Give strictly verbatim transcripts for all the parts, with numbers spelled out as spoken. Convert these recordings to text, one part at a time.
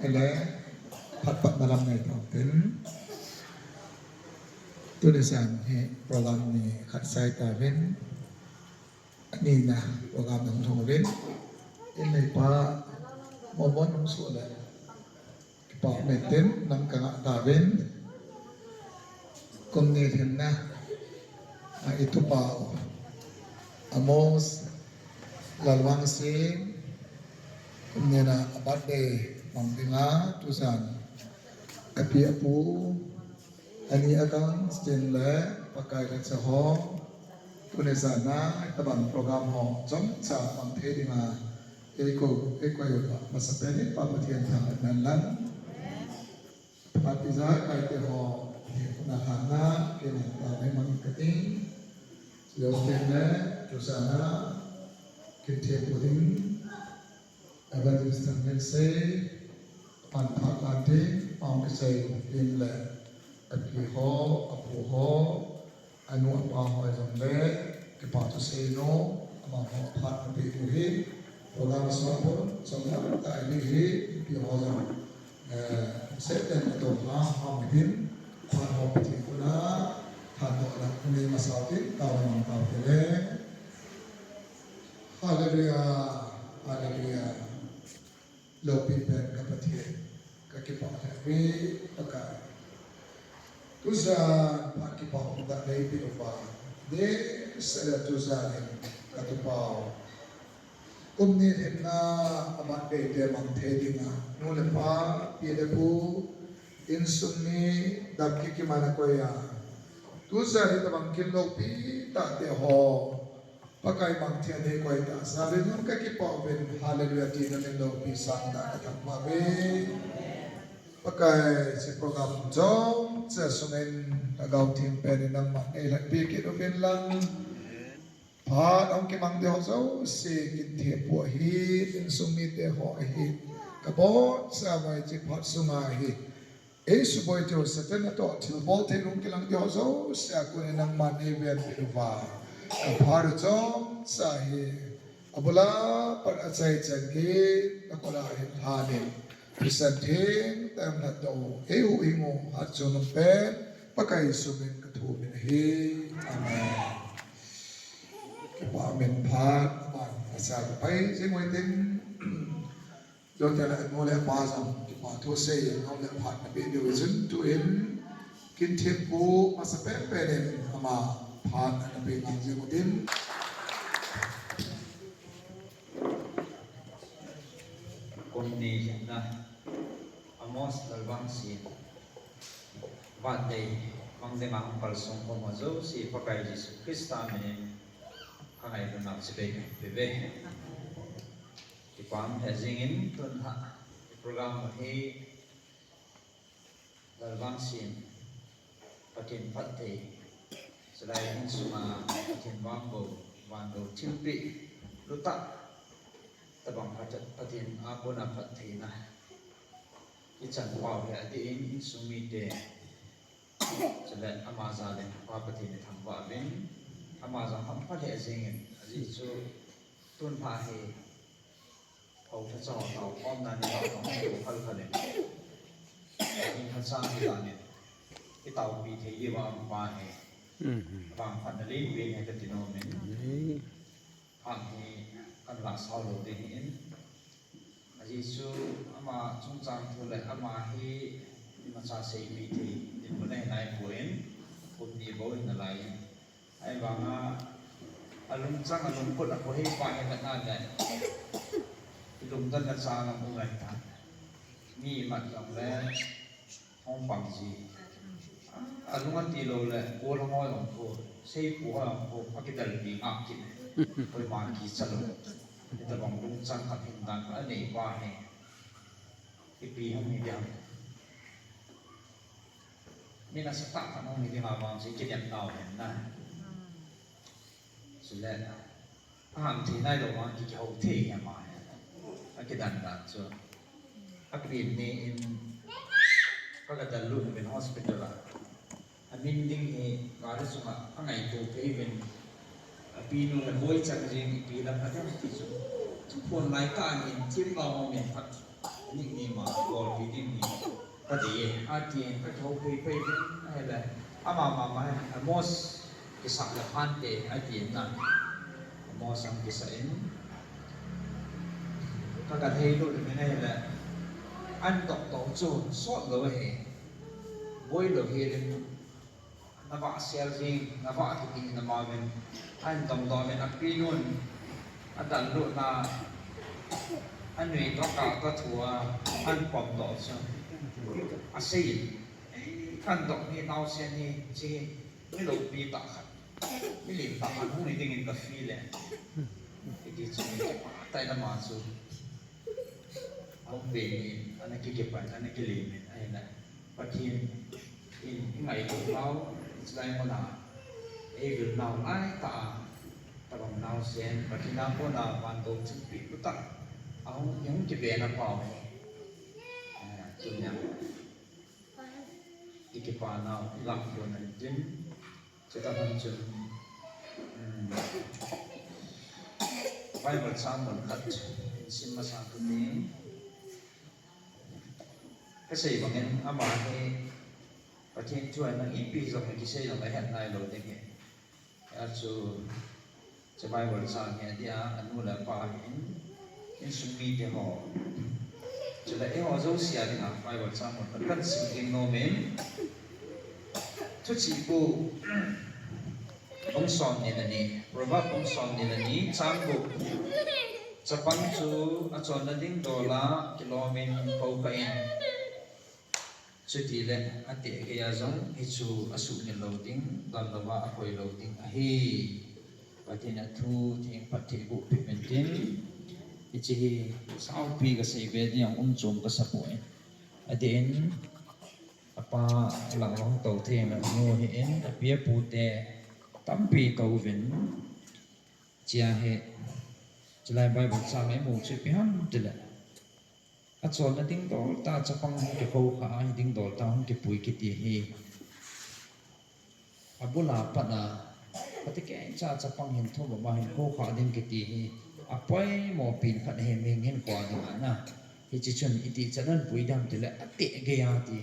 Ele, phat phat na lam nei tawk tin. Tuni san hi program ni khat sai ta vin. Ani na program nang thong vin. In nei pa, mo mo nung su le. Kipak met tin, nang ka ngah ta vin. Kum ni thim na. A i tu pa. Amos, Lalwangsim, kum nina a birthday hmang dinga, tu san, a pi a pu, ani a kan, sin le, Pakai le sa ho, tuni san a, tabang program ho, chom cha hmang thei dinga, ei ko, ei ko yo pa, masa peni, Pa Pathian thang nan lang. Patizai kai te ho, hi na thang na, ke na ta mai mang ka ting. Yo ke ne, tu sa na, ke te pu ding. Evangelist Daniel sei, pan pha kan ding, pang ke sei, in le, a pi ho, a pu ho, a nu a pa ho zong le, ke pa tu sei no, ama ho phat na pi tu hi, program sa pun, sa pun, ta ni hi, pi ho zong, eh, se ten to ha, ha mi tin, phat ho pi tu na, phat to na, ni ma sa tin, ta na mang ta te le. Hallelujah, hallelujah. Lopi pen ka Pathian, ka kipak hle pi, Pakai. Tu zan phat kipak da nei pi upa. De sala tu zan in ka tu pau. Kum ni thim na a birthday te hmang thei dinga. Nu le pa, pi le pu, insung ni, dam ki ki mana ko ya. Tu zan in tabang kin lopi ta te ho. Pakai mang thei nei koi ta, sa rin nun ka kipak pen, hallelujah, ti na min lopi sang ta ka thang ma ve. Pakai, si program chom, sa sungin, ka gau thim pen, nang ma, ei la pi ki ru pen lang. Phat ong ki mang de ho zo, si kin the pu hi, insung mi te ho hi. Ka bon, sa mai chi phat sunga hi. Ei suboi te Satan a to thil bol thei lung kilang te ho zo sia kun nangman ei ven pi uva. Ka pha ru chom sa hi. A bula pat a chai chan ki na kola hin hanin. Pisan thing tam na to. Ei hu ingo hat chu nung pen. Pakai sumin ka thu min hi. Amen. Ka pa min phat. Amen. Asa pai zing wai tin. Dr. Anmol le pa zong, kipak thu sei, Anmol le phat na pe deu zun tu in, kin thim pu, masa pen pen in, ama phat na pe ngang zing utin. Kum ni na, Amos Lalwangsim, birthday, mang de mang pal song ko ma zo si Pakai Jisu Krista minin, ka ngai na nak si pe pe ve. Kipaham he zingin tun ha, program hi Lalwangsim, Pathien phat thei, salai hin sunga Pathien vang bo, van bo thilpi, luta, tabang phat, Pathien a kona phat theina. Ki chan pau he a ti in, insung mi te, chule ama za le Pa Pathien ni thang va vin, ama za ham phat he zingin, a zi chu tun pha he, Hau tha chau tau khawm nan ni tau khawm tau khal khal in. Hing khat sang hi dan in. Hi tau pi thei hi va ang pa he. Mhm. Vang phat na lin pi he ka ti no min. Ei. Hang hi kan la sau lo te hi in. A Jisu ama chungchang thu le ama hi ma cha sei pi thei. Din bu nei nai bu in. Kum ni bo in na lai in. Ei vanga, a lungchang a lungput a ko hei pa hei ka ta le. I lungdon na chang a mu ngai ta. Mi mat zong le, hong pang zi. A lung a ti lo le, ko la ngoi ong ko, sei ko ong ko, a ki dal pi ngak ki. Koi ma ki cha lo. I ta bang lungchang ka phin dan ka nei pa hei. I pi hong ni diam. Mi na sa tak ka nong ni ding a vang si ki diam nau hen na. Sule, a ham thei nai lo vang ki ki hau thei hi ama he. A ki dan dan chu. A pi ni in ka la dal lu min hospital a. A min ding hi gari sunga a ngai to pe min. A pi nu la boi chang jing pi lam a dam ti chu. Thupuon lai ka hin thim lo min khat ning ni ma kol pi ding ni ka ti a ti ka tho pei pei ding a hei le. Ama ma ma Amos kisa le phan te a ti na. Amos ang kisa in ka ka thei lo min a hei le. An tok tok chu sot lo he. Boi lo hi rin. Na va sel zing, na va ki ti na ma ven. An dom dom in a pi nun. A dan lu na. A nui to ka to thua. An pom do chu. A sei. Kan dok ni nau sen ni chi. Mi lo pi ta khat. Mi lim ta khat hung ni ding in ka fi le. Ki ti chu mi ta na ma chu. Hung ve ni. Ana ki ki pan, ana ki lim in. Ai na. Pathien in i ngaituo nau, i chilai hmuna, ei vil nau lai ta, tabang nau sen, Pathien a hmuna van do chun pi ku ta, a hung, i hung ki ve na pau. Eh, tu nia. I ki pa nau, i lam ku na tin, chu ta hmang chun, um, Bible chang mun khat, in sim ma sang tu ni. Ka sei bangin ama hi Pathien thu a nang ipi zong hi kisei zong a het ngai lo ding hi. A chu, chu Bible chang hi a tia, a nu le pa hin, insung mite haw. Chu le ei haw zo sia ding a Bible chang mun kan sim ding nuom in. Thu chi pu. Bung sawmhni le ni, Proverb bung sawmhni le ni, chang guk. Chapang chu a chawnna ding dawla kilawmin ko ka in. Chutile a teh keia zong hi chu a suhmil lo ding, dawn lova a poi lo ding ahi. Pathien a thu thieng phat thei buh pei min tin. Hi chi hi saupi ka sei ve ding um chuong ka sa poi. A dien a pa lang long to thei na nu hi in a pia pu te tampi ko vin chia he. Chilai Bible chang ei mu chu pi ham tile. A chawnna ding dawl ta chapang hung ki kho kha a hi ding dawl ta hung ki pui ki ti hi. A bula pana, a ti keng cha chapang hin thum ama hin kho kha ding ki ti hi. A poimaw pin khat he ming hin kho ding a na. Hi chi chun i ti chanan pui dam tile a ti ge a ti.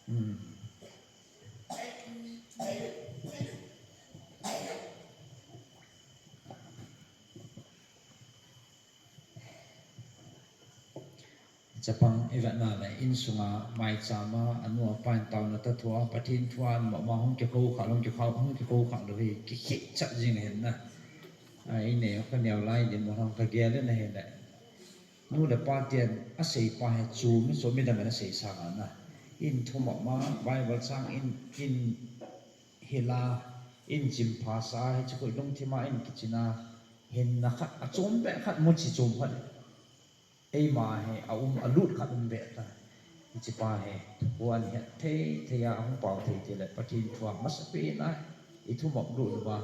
Hmm. Chapang i vatna le insunga maichama a nu a pain tauna ta thua, Pathien thua an mama hung ki kho kha, hung ki kho, hung ki kho kha lo hi, ki khit chat zing hen na. A, i neu ka neu lai din mo hang ka gel na hen le. Nu le pa tian a sei pa he chu mi chu mi dam a sei sa na. In thu mama Bible chang in, in hi la, in chim pha sa hi chu koi lungthima in kichina. Hin na khat a chum be khat mu chi chum khat. Eima he a um a lut khat um ve ta. Hi chi pa he. Huan he thei thei a hung pau thei thei le Pathien thua masa pe na. I thu mok lut ba.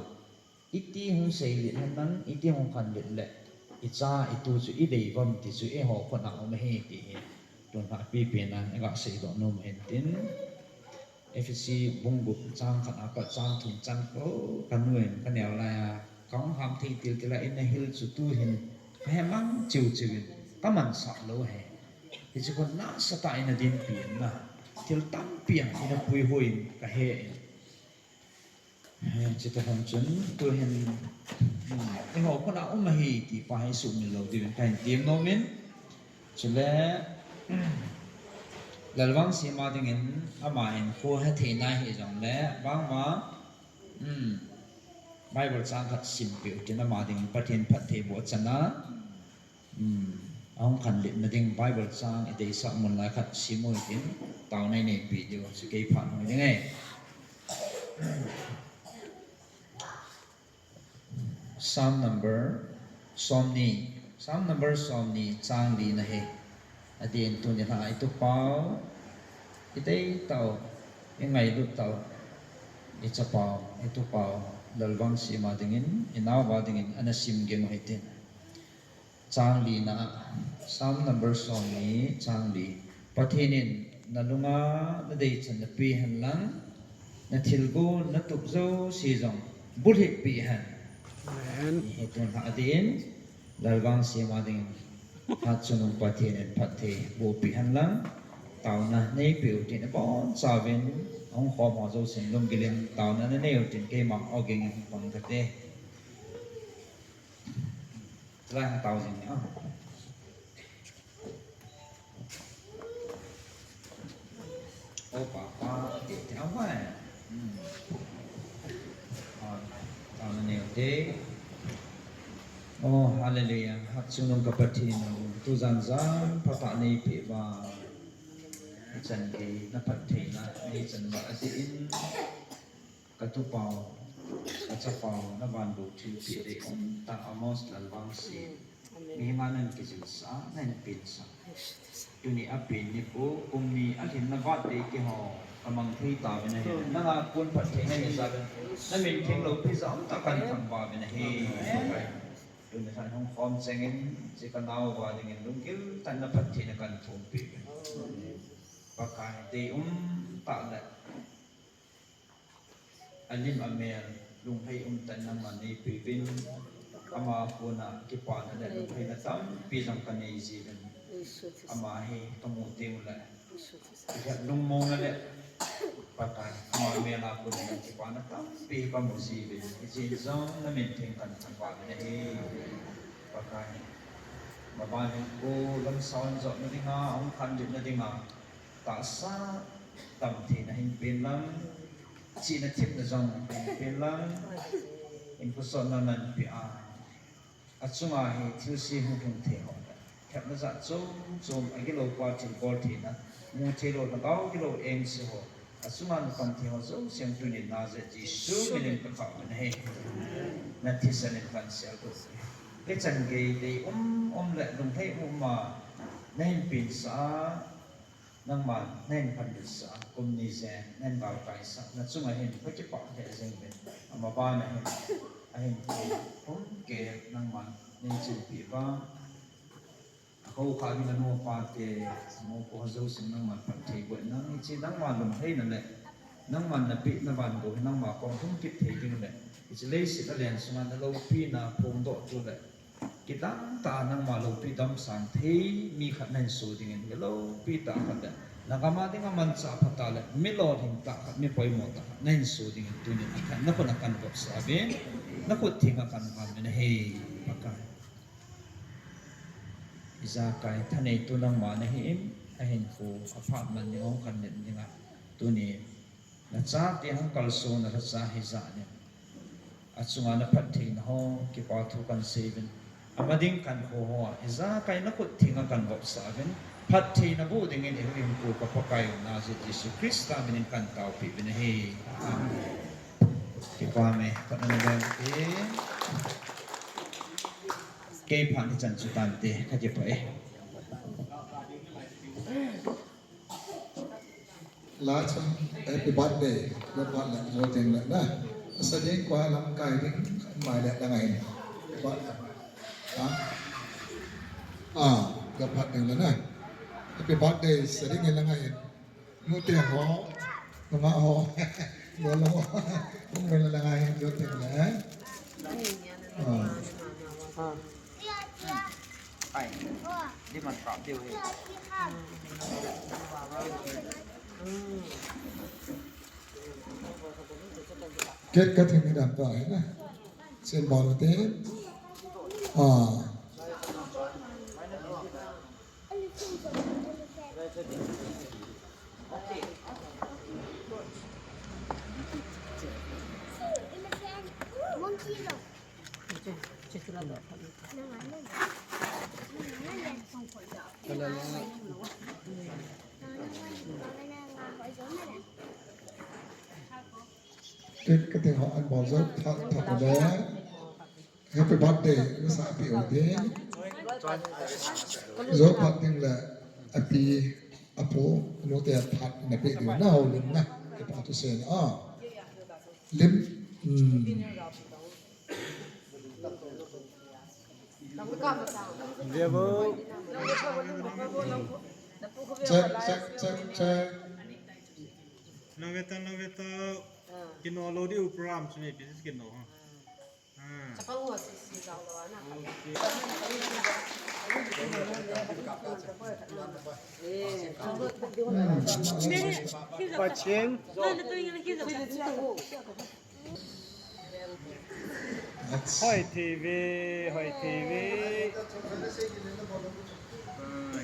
I ti hung sei lit hen nang, i ti hung khan lit le. I cha, i tu chu i dei vam ti chu i ho khona um he ti he. Tun ha pi pe na, i ga sei do nom hen tin. Efesi bung guk chang khat a pat chang thum chan ko ka nuin ka neu lai a. Ka hung ham thei til tila in a hil chu tu hin ka he mang chiu chiu in ka man sa lo he. Hi chu kon na sa ta in a din pi in na. Thil tam pi ang in a pui hui in ka he in. He, chu ta hon chun tu hin, hmm, i ho khona um a hi ti pa hi su mi lo din ka hin tim nom in. Chule, Lalvangsiema dingin ama hin khuo he thei nai hi zong le, bangma, um, Bible chang khat sim pei u tin ama dingin Pathien phat thei bo chana, um, a hung khan lit na ding Bible chang i dei sa mun lai khat sim u tin tau nei nei pi diu, chu kei phat hung ding e. Psalm number sawmni, Psalm number sawmni chang li na hi. A dien tu ni hla i tu pau, i dei tau, i ngai lut tau, i cha pau, i tu pau, Lalvangsiema dingin, i nau ba dingin, ana sim ge mo hi tin. Chang li na, Psalm number sawmni chang li. Pathien in na lunga na dei chan na pi han lang, na thil gu na tuk zo si zong, bul hit pi han. Amen. Hi tun ha din, Lalvangsiema dingin Hatchungnung Pathienin phatthei buoipui hen lang, tauna nei pei u tiin a bawn chauvin, hung khawm ho zosin lunggilin tauna nei u tiin keima aw gengin pang ka tih. Tlai hang tau zing ni a. O Papa, ke te a vai. Hmm. Ah, tauna nei u te. Oh, hallelujah. Hatchungnung ka Pathien, tu zan zan pha ta nei pei ba. Chan kei na phattheina nei chan ba a tiin. Ka tupau, ka chapau, na van bu thil pi dei um ta Amos Lalvangsie. Amen. Mihinga nan kizil sa, nan pin sa. Tuni a pin ni pu, kum ni a hin na vat dei ki ho, ka mang thei ta vin a hi. Nanga kun phattheina ni sa vin. Na min theng lo pi sa um ta kan thang ba vin a hi. Tuni san hung khawm chengin, chi ka nau va dingin lunggil tan na phattheina kan thum pi vin. Pakai dei um ta le. A lim a mel, lunghei um tan nangman nei pui vin, ama puona kipana le lunghei na tampi zong ka nei zie vin. Ama hi ka mu ding le, ka hiat lungmona le, Pakai, ama mela puona kipana tampi ka mu zie vin. Hi zie zong na min theng kan thang ba vin a hi. Pakai, ma ba hin ku lam sawn zot na dinga, hong khan dim na dinga. Tahsa tam theina hin pei lang, china thipna zong hin pei lang, inkhawsawtna nan pei a. A chunga hi thil si hung hung thei ho le. Thepna zat chum chum a gilo pa thil bawl theina. Mu thei lo na gau gilo eng si ho. A chunga na tam thei ho zo siang tunin na zet Jisu minin ka khau na hei. Na thisan in kan sial ko. Ke chan gei dei um um le lung thei um ma. Na hin pin sa. Nangman, na hin phan lut sa, kum ni zen, na hin gal kai sa, na chunga hin, ka kipak thei zeng vin, ama bana hin, a hin, kum ke, nangman, na hin chun pi ba, a ko kha vin a nu pa te, mo ko zo sin nangman, phan thei bo, nang hi chi, nangman lum thei na le, nangman na pi, na van go, nangma kong hung kip thei ding le, hi chi lei sit a len sunga, na lo pi na, phong do tu le, Ki dam ta nangma lo pi dam sang thei mi khat na hin suo dingin mi lo pi ta khat le. Na gama dinga man cha pha ta le mi lo hing ta khat mi poimaw ta khat na hin suo dingin tunin a khat na khut a kan vop sa vin na khut thinga kan vam vin a hei Pakai. Izakai thanei tu nangma na hi in a hin khu a phat man ni hong kan nen dinga tunin Na chate hung kalsuo na hla cha hi zat nih. A chunga na phattheina ho, kipa thu kan sei vin. Ama ding kan kho ho, izakai na khut thinga kan vop sa vin. Phattheina bu dingin i hung ku ka Pakai na zie Jisu Krista minin kan tau pi vin hi. Amen. Kipa me, ka na veng ti. Kei phan hi chan chu tan te, ka kipa e. La chun, happy birthday, la phat la, lo ding la na. Sa ding kwa lam kai ding, mai la la ngai. Ba, ha? Ah, la phat ding la na. Happy birthday, sa ding la ngai. Nu te ho, nu ma ho. Lo lo. Nu la la ngai, lo ding la. Ah. Ai, di man prap diu hi. Cake ka thing ni dam ta hi na. Chen bol te. Ah. Cake ka thing ho an bol zo, tha, tha ka le. Happy birthday, ka sa pi o de. Zo phat ding le, a pi, a pu, nu te phat na pi ding na ho lim na. Ka pa tu sen a. Lim. Hmm. Check, check, check, check. Lo ve ta, lo ve ta. Kino lo di u program chu nei business kino ha. Hoi thei ve, hoi thei ve.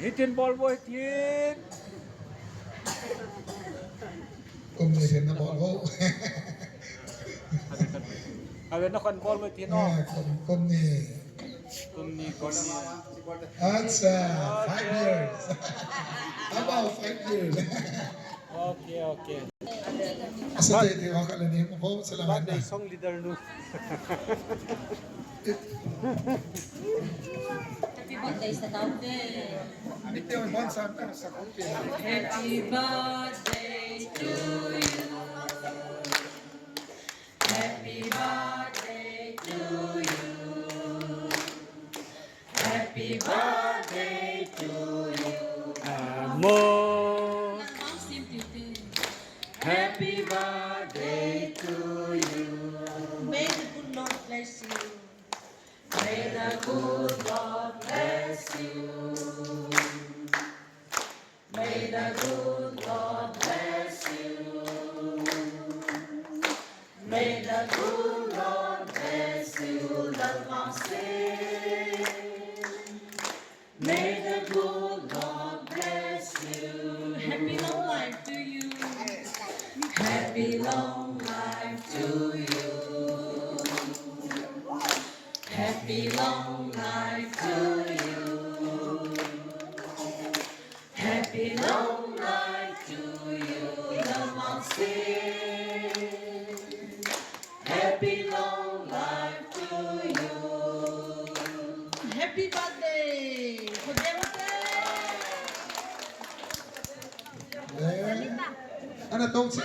Hi tin bol bol hi tin. Kum ni sen na bol bol. Ave na kan bol bol hi tin o. Kum ni. Kum ni, kum ni. That's uh, five years. About five years. Okay, okay. Asa te te wa kala ni mo ko salamat. Birthday song leader nu. Happy birthday sa tau te. Happy birthday to you. Happy birthday to you. Happy birthday to you. Amo. Happy birthday to you. May the good Lord bless you. May the good Lord bless you. May the good Lord bless you. May the good Lord bless you, the Lord sing. May the good Lord bless you. Happy long life to you. Happy long life to you. Happy long life to you. Happy long life to you, the Lord sing. Happy long life to you. Happy birthday. Happy birthday. Ana tong si.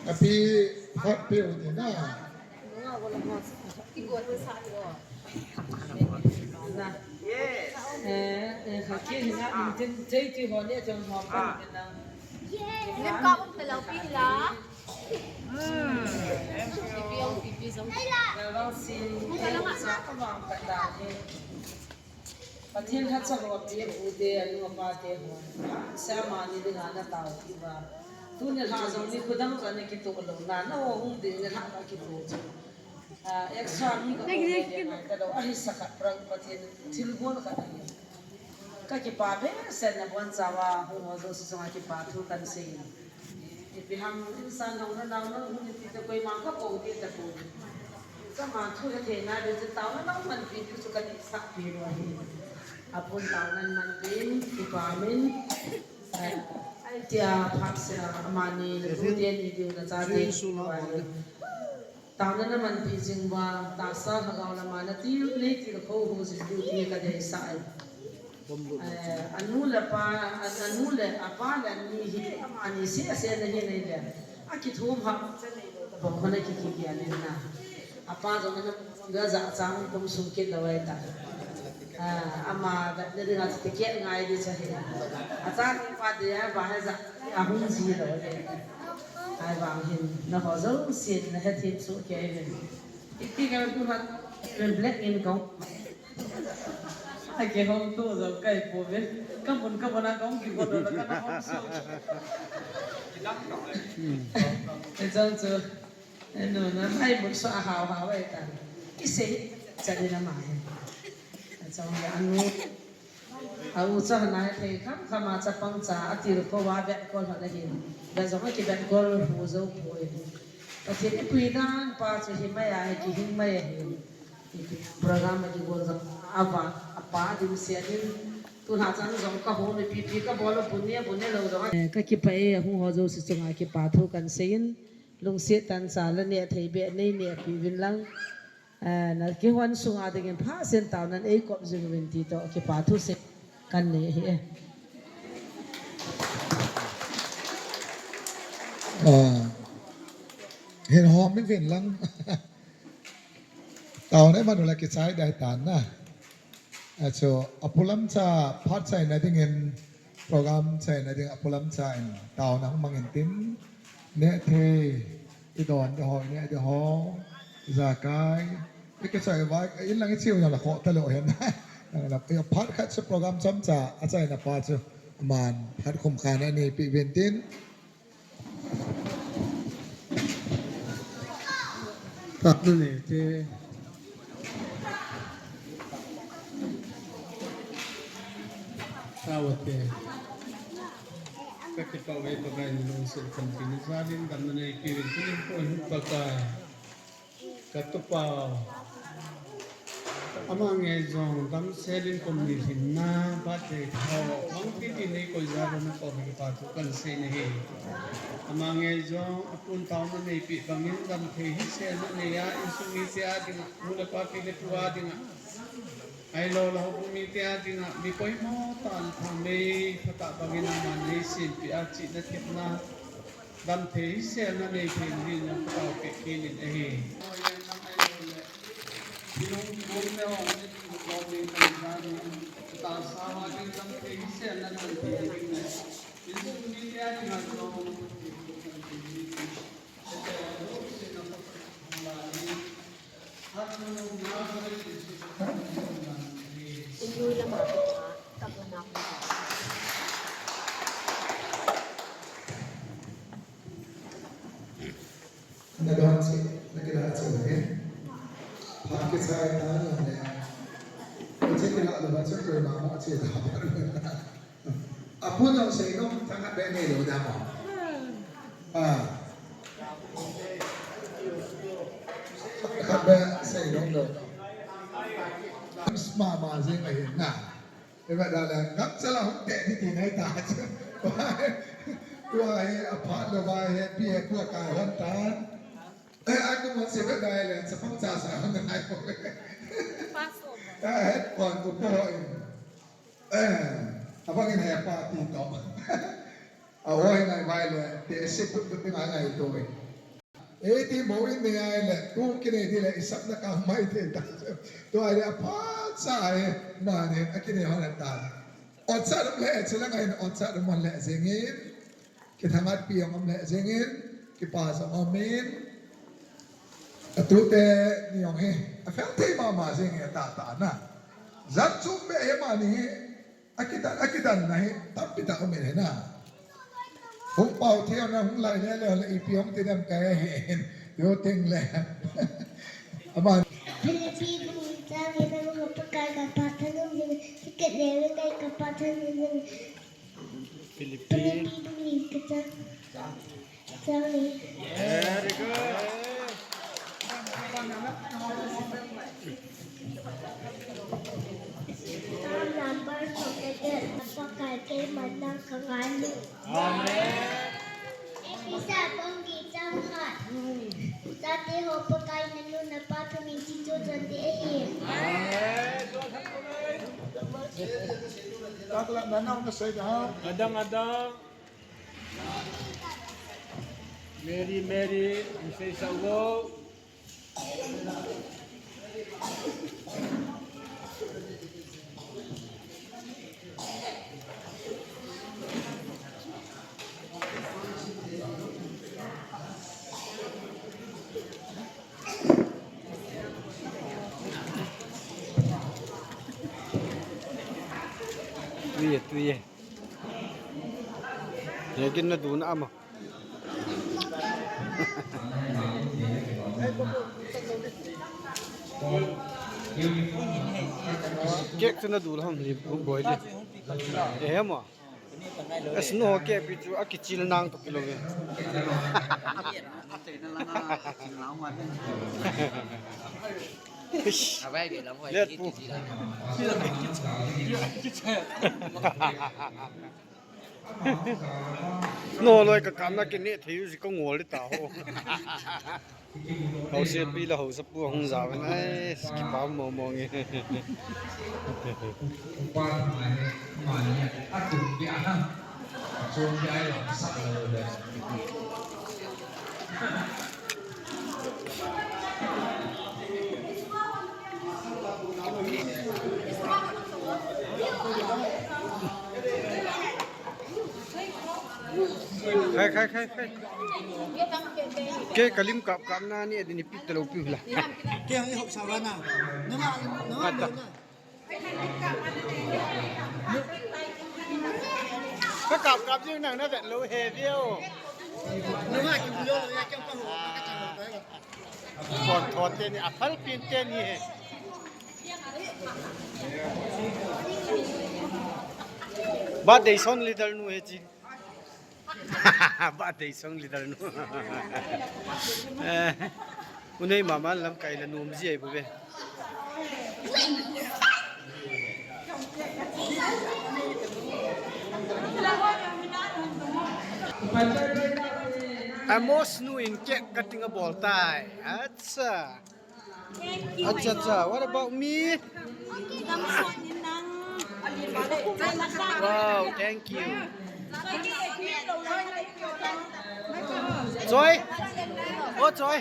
Happy birthday na. Pathien hla chang a pi a pu te, a nu a pa te hon. Sa ma ni ding a na tau ki ba. Tu ni hla zong ni khu dang ka ni ki tu lo na, na o hung ding ni hla ka ki tu chu. A, extra mi ka ko ni ka lo, a hi sa khat prang Pathien thil bol ka ni. Ka ki pa be sen na bon chawa, hung ho zo si zong a ki pa thu kan sei. Ipi ham insan hong na nau na hung ti ta koi ma ka ko ti ta ko. Ka ma thu ka thei na be chu tau na nau man pi chu ka ti sa pi lo hi. A pun tau nan man pi, ki pa min. Ai tia phak se a, ama ni tu te ni ding na cha te. Tau na na man pi zing ba, ta sa ha gau la ma na ti, nei ti la ko hu zing ti ka dei sa ai. Eh, a nu le pa, a, a nu le a pa le a ni hi, ama ni si a se na hi nei le. A ki thum ha, bong khona ki ki ki a ni na. A pa zong na, ga za chang kum sung ki lo ai ta. Ah, ama da, da, da, da, ticket ngai di cha hi. A cha ni pa de ya, ba ha za, a hung zi lo le. Ai bang hin, na ho zo si, na he thim su ke hin. Iti ka tu hat, ren black in kong. A ke hong tu zo kai po ve. Ka mun ka mun a kong ki ko do ka na hong so. E chang chu. E no na mai mun so a hau hau e ta. I se cha de na mai. A chang le anu. A u cha na thei kham kham a chapang cha a tir ko wa vet ko hla na hin. Da zo ki vet ko hu zo po e. Pathien i pui dan pa chu hi mai a, hi ki hing mai a hi. Program a ki bol zong a va, a pa dim sia dim. Tu hla chan zong ka home pi pi ka bol bun nia, bun nia lo zong. Eh, ka ki pa e, hung ho zo si chunga ki pa thu kan seiin. Lungsiet tan cha la ne thei be nei ne pi vin lang. Eh, na ki huon sunga dingin pha sen tau nan ei kop zing vin ti to ki pa thu se kan nei hi e. Ah, hin hom min vin lang. Tau nei manu la ki chai dai tan na. A chu a pulam cha phat chai na dingin Program chaina ding a pulam chain tauna hmangin tin, ne thei, i don de hoi ne de ho, zakai, i ke sai vai, in lang i chiu na la kho ta lo hen. Nang la, i phat khat chu program chom cha, a chaina pa chu, man, phat khum khan a ni pi vin tin. Tat nu ne te. Tawte. Ka kipau ei Pakai ni lungsil kan pini zalin dam na nei pirin tunin ko hin Pakai. Ka tupa. Ama ngei zong dam selin kum ni hlimna birthday thaw. Mang ti ti nei koi zalin na ko hi pa tu kan sei na hi. Ama ngei zong a pun tau na nei pi bangin dam thei hi sel na nei a insung mi te a dinga. Mu le pa pi le pu a dinga. Ai lo lo bu mi te a dinga mi poimaw tan thang mei phata bangin a man nei sin pi a chi na thip na dam thei hi sel na nei thei ni na ka tau pe ki nin a hi. Na don si, na kira si na ke. Pha ke sai ta na ne. Ko che kira lo ba che ko ma mo che da. A pu no sei no ta ka be ne lo da mo. A. Ka be sei no lo. Sma ma zing a hin na. Eva dala ngam chala hung te di ti nai ta. Tua he a phat lo vai he pi he tua ka hon ta. Eh, aku mo se eva dala chapang cha sa hon nai ko. Eh, het kon ko po in. Eh, abang in he pa ti to. A hoi ngai vai le te se put put ngai ngai to. Ei ti mo in nei ai le, tu ki nei ti le, i sapna ka mai te ta. Tu ai le a pha sa ai, ma ne, a ki nei hon ta. Ot sa dum le, chi la ngai ot sa dum le zengin. Ki thangat pi ong le zengin, ki pa sa ong min. A tu te ni ong he, a fel te ma ma zengin ta ta na. Zat chum be he ma ni he, A kidan, a kidan na hi, tampi tak a mi ni na. Hung pau thei na, hung lai le le le ipi hung ti dem ka he hin. Yo ting le. Ama. Philippi bung chang ni na hung pa kai ka pa thanum ni, ticket le le kai ka pa thanum ni. Philippi. Philippi bung ni ka chang. Sorry. Very good. Psalm number forty-eight, Pakai kei man nang ka ngai lu. Amen. Efesa bung li chang khat. Zate ho Pakai na nu na pa thu min chi chu chon de ahi. Amen. Tak la na nau na sei da. Adang, adang. Mary, Mary, mi sei sa lo. Tuye, tuye. He kin na dun ama. Cake chu na dun ham ni boi di. E he ma. Es no ke pi chu a kichil nang to kilo ve. Let pu. No loi ka kam na ke ne thei u zi ka ngol ta ho. Hausa pi la hausa pu hung za wen ai, ki pam mo mo nge. Khai, khai, khai. Ke ka lim kap kap na ni adin i pit ta lo piu la. Ke hang i hop sa va na. Na ma, na ma. Ata. Ka kap kap zing nang na vet lo he viau. Na ma ki bu lo lo ya kyang ka ho ka chang lo ka. Kon tho te ni a phal pin te ni he. Birthday song leader nu he chi. Birthday song leader nu. Eh, unei mama lam kai la nuom zie bu ve. Amos nuin cake cutting a bawl tai. Acha. Acha, acha. What about me? Wow, thank you. Choi. O choi.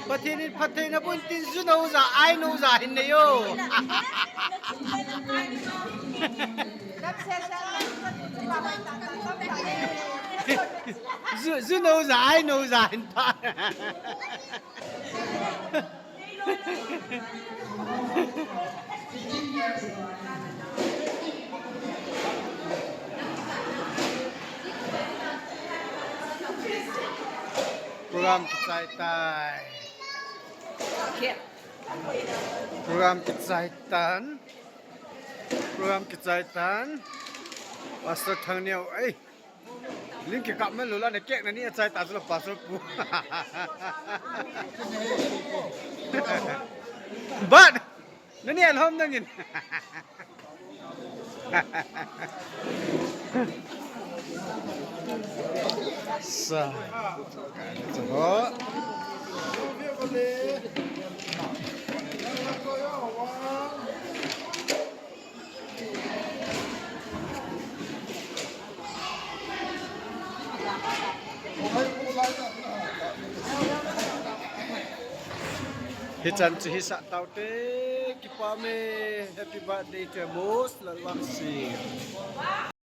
Pathienin phattheina bun tin zu no za, ai no za hin nei o. Zu, zu no za, ai no za hin pha. Program ki chai tai. Program ki chai tan. Program ki chai tan. Pastor Thangneo, ei. Lim ki kap man lo la na cake na ni a chai ta chu la pastor pu. But na ni an hom nangin. Sa. Ho. Hi chan chu hi sa tau te, ki pa me, happy birthday to Amos Lalwangsi.